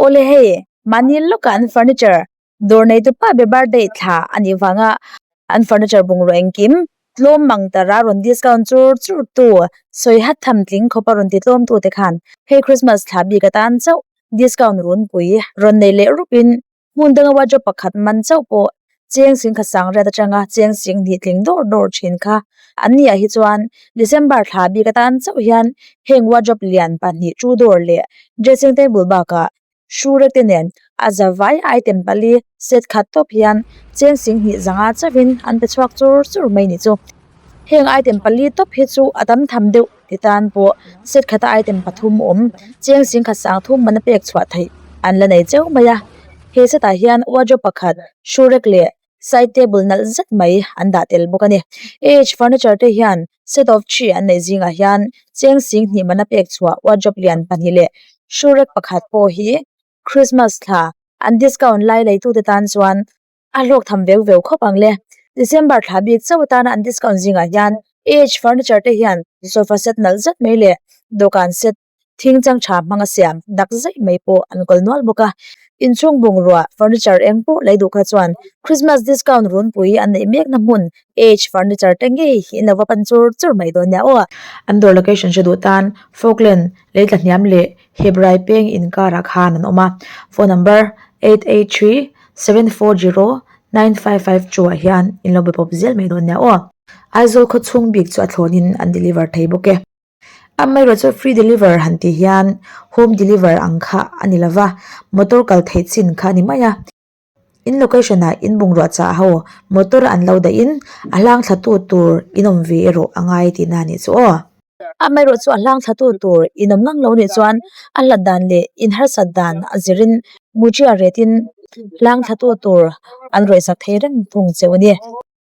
Awle hei, mahni lawkah an furniture dawr neitupa ber birthday thla a nih vanga an furniture bungrua engkim tlawm mang tara rawn discount chur chur tu sawi hat tham tling khawpa rawn ti tlawm tu te khan hei Christmas thla bik atan chauh discount runpui rawn nei leh rup in Hmun danga wardrobe pakhat man chauh pawh cheng sing khat sang riat atanga cheng sing hnih tling dawr dawr thin kha an ni ah hi chuan December thla bik atan chauh hian heng wardrobe lian pahnih two door leh dressing table bakah shoe rack te nen a za vai item pali set khat tawp hian cheng sing hnih zanga chauhin an pe chhuak chur chur mai ni chu. Heng item pali tawp hi chu a tam tham deuh ti tan pawh set khata item pathum awm cheng sing khat sang thum man a pek chhuah theih an la nei cheu mai a. He setah hian wardrobe pakhat shoe rack leh side table nalh zet mai an dah tel bawk a ni. AH furniture te hian set of three an neih zingah hian cheng sing hnih man a pek chhuah wardrobe lian pahnih leh shoe rack pakhat pawh hi Christmas thla an discount lai leitute tan chuan A hlawk tham veu veu khawp ang le. December thla bik chauh atana an discount zingah hian AH Furniture te hian sofa set nalh zet mai leh dawhkan set thing chang tha hmanga siam dak zaih mai pawh an kawl nual bawk a. Inchhung bungrua furniture eng pawh lei duh kha chuan Christmas discount runpui an neih mekna hmun AH Furniture te ngei hi in lo va pan chur chur mai dawn nia aw. An dawr location hre duh tan Falkland leitla hniam leh Hebrai peng inkarah khan an awm a. Phone number 883 740 9552 ah hian in lo be pawp zel mai dawn nia aw. Aizawl khaw chhung bik chu a thlawnin an deliver thei bawk e. Amaherawh chu free deliver han tih hian home deliver ang kha a ni lova, motor kal theih chin kha a ni mai a. In location ah in bungrua chah ho motor an lo daih in a hlang thla tu tur in awm ve erawh a ngai tihna a nih chu aw. Amaherawh chu a hlang thla tu tur in awm ngang lo nih chuan a hlat dan leh in harsat dan a zirin muṭia retin hlang thla tu tur an rawih sak thei reng thung cheu a ni.